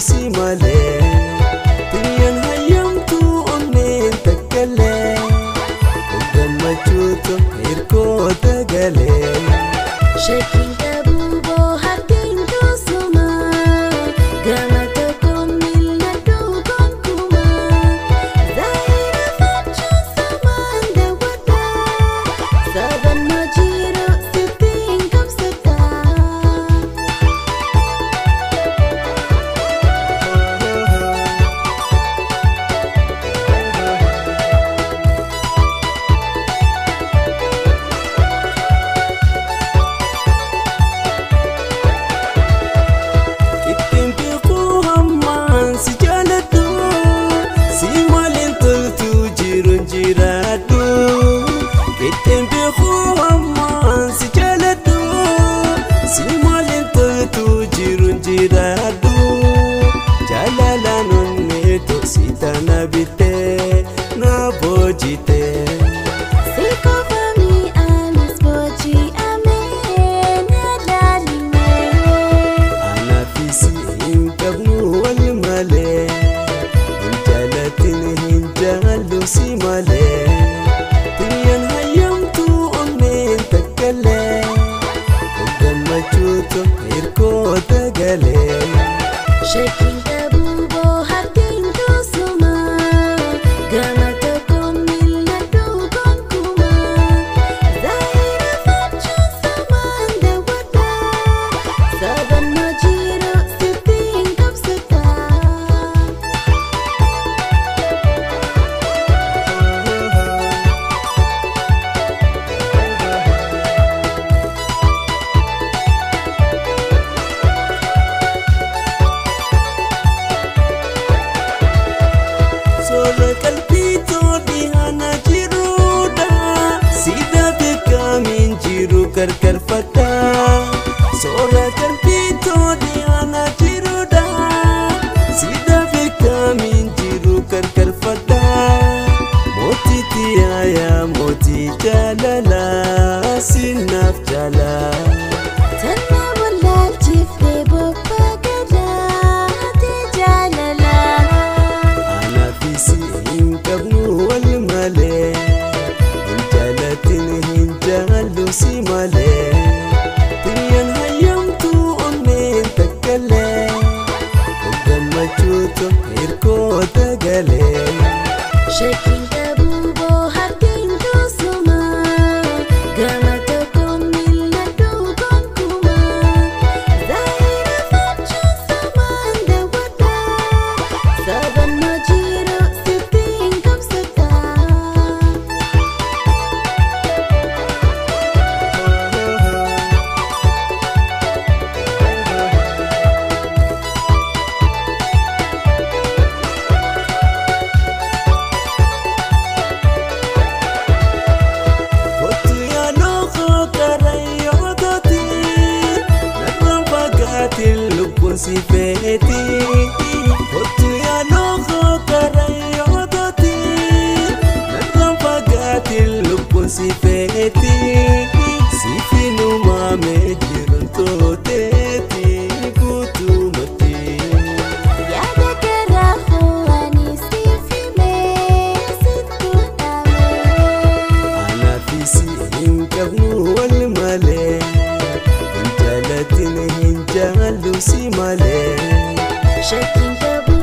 si malee Tiyyaan hayyamtu onneen takkalee Gammachuutu hirkoota galee Shakkiin qabu bohaartiin tosuma Gama tokkoon mil'adhu gonkumaa Zaayira fachuun samaan daawwadha Sabannoo jiru sitti hin qabsata. Ittiin beekuu hammaan si jaaladhu si maaliin toltu jiruun jiraadhu. Ittiin beekuu hammaan si jaaladhu si maaliin toltu jiruun jiraadhu. Jaalalaan onneetu si tana bittee na boojitee. Si qofa mi'aanis booji'amee na laalimee. Anaafis hin qabnu wal malee hin jaalatin hin jaallu si malee Tiyyaan hayyamtu onneen takkalee gammachuutu hirkoota galee. Shakkiin qabu bohaartiin tosuma Gama tokkoon mil'adhu gonkumaa Zaayira fachuun samaan daawwadha Sabannoo jiru sitti hin qabsata. Soora qalbii toodhi hana jiruudha Sida beekamiin jiru gargarfadha Soora qalbii toodhi hana jiruudha Sida beekamiin jiru gargarfadha Mootii tiyaayaa mootii jaalalaa sinaaf jaalaa Tanna wallaalchiftee bobbaa galaatee jaalalaa. Anaafis hin qabnu wal malee hin jaalatin hin jaallu si malee Tiyyaan hayyamtu onneen takkalee gammachuutu hirkoota galee. Shakkiin qabu bohaartiin tosuma Gama tokkoon mil'adhu gonkumaa Zaayira fachuun samaan daawwadha Sabannoo jiru sitti hin qabsata. Kottu yaadoo karrayyoo tooti narraan fagaatiin lubbuun si feeti. Kottu yaadoo karrayyoo tooti narraan fagaatiin lubbuun si feeti. Siif uumamee jiruun tooteeti guutumatti. Yaada garaa ho'anii siif himee sitti dhamee. Anaafis hin qabnu wal malee hin jaalatin hin jaallu si malee. Shakkiin qabu